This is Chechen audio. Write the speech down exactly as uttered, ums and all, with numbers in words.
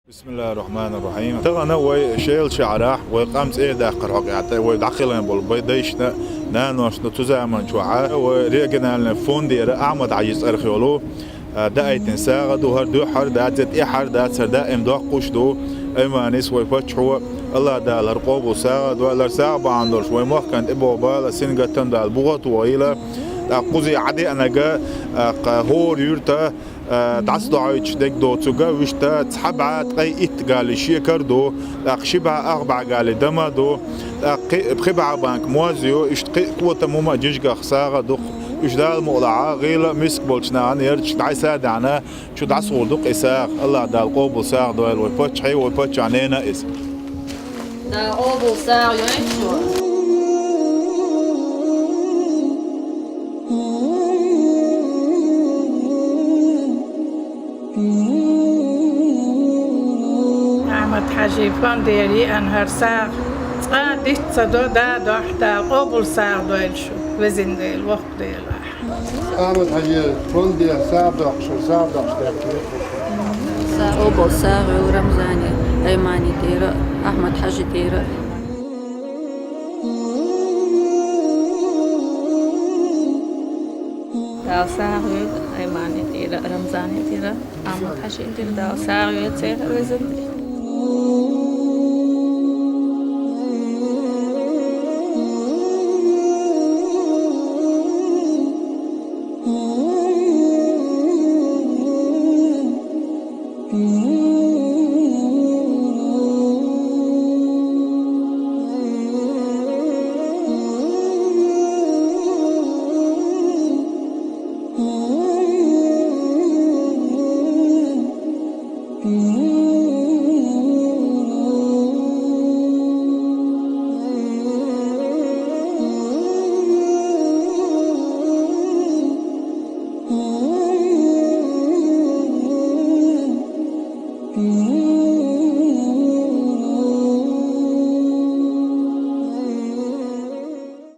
بسم الله الرحمن الرحيم. Тахана вай Шелача шахьарахь вай къам цӀердаккхар хьокъехь тӀе вай дӀакхелхина болу бай дайшна, наношна цу заманчохь вай региональный фондера Ахьмад-Хьаьжин цӀарах йолу, а, даийтина сагӀа ду, хӀара дуьххьара дац, я тӀаьххьара дац, хӀара даим доккхуш ду. Айманис вай паччахьо, Аллах Дала хӀара къобал сагӀа дойла, хӀара сагӀа бахьана долуш вай махкана тӀебогӀу бала, сингаттам Дала бугӀа а тохийла, тӀаккха кхузий Ӏадеанага, а, кха хӀора юьрта, а, дӀасадохьуьйтуш дерг доцург, вуьшта цхьа бӀе ткъе итт гали шекар ду, тӀаккха ши бӀе ах бӀе гали дама ду, тӀаккха кхи-, пхи бӀе банка моз ю, иштта кхин а кӀотан хӀума а жижигах сагӀа ду-кх. Уьш Дала мукъалахь, гӀийла а, миска болчу нахана ярташ дӀасадаьхьна, чу дӀасагӀур ду-кх и сагӀа. Аллах Дала къобал сагӀа дойла вай паччахье, вай паччахьан ненан а иза. Дала къобал сагӀа йойла шуна. Ахьмад-Хьаьжин фондера еана хӀара сагӀа цкъа а диц ца до, да дохьу, Дала къобал сагӀа дойла шу, везан Дела, воккха Дела. Ахьмад-Хьаьжин фондера сагӀа доккхуш, сагӀа доккхуш даьлла. Къобал сагӀа йойла Рамзанера, Айманитера, Ахьмад-Хьаьжитера. Дала сагӀа йойла Айманитера, Рамзанитера, Ахьмад-Хьаьжитера, Дала сагӀа йойла церан, везан Дела.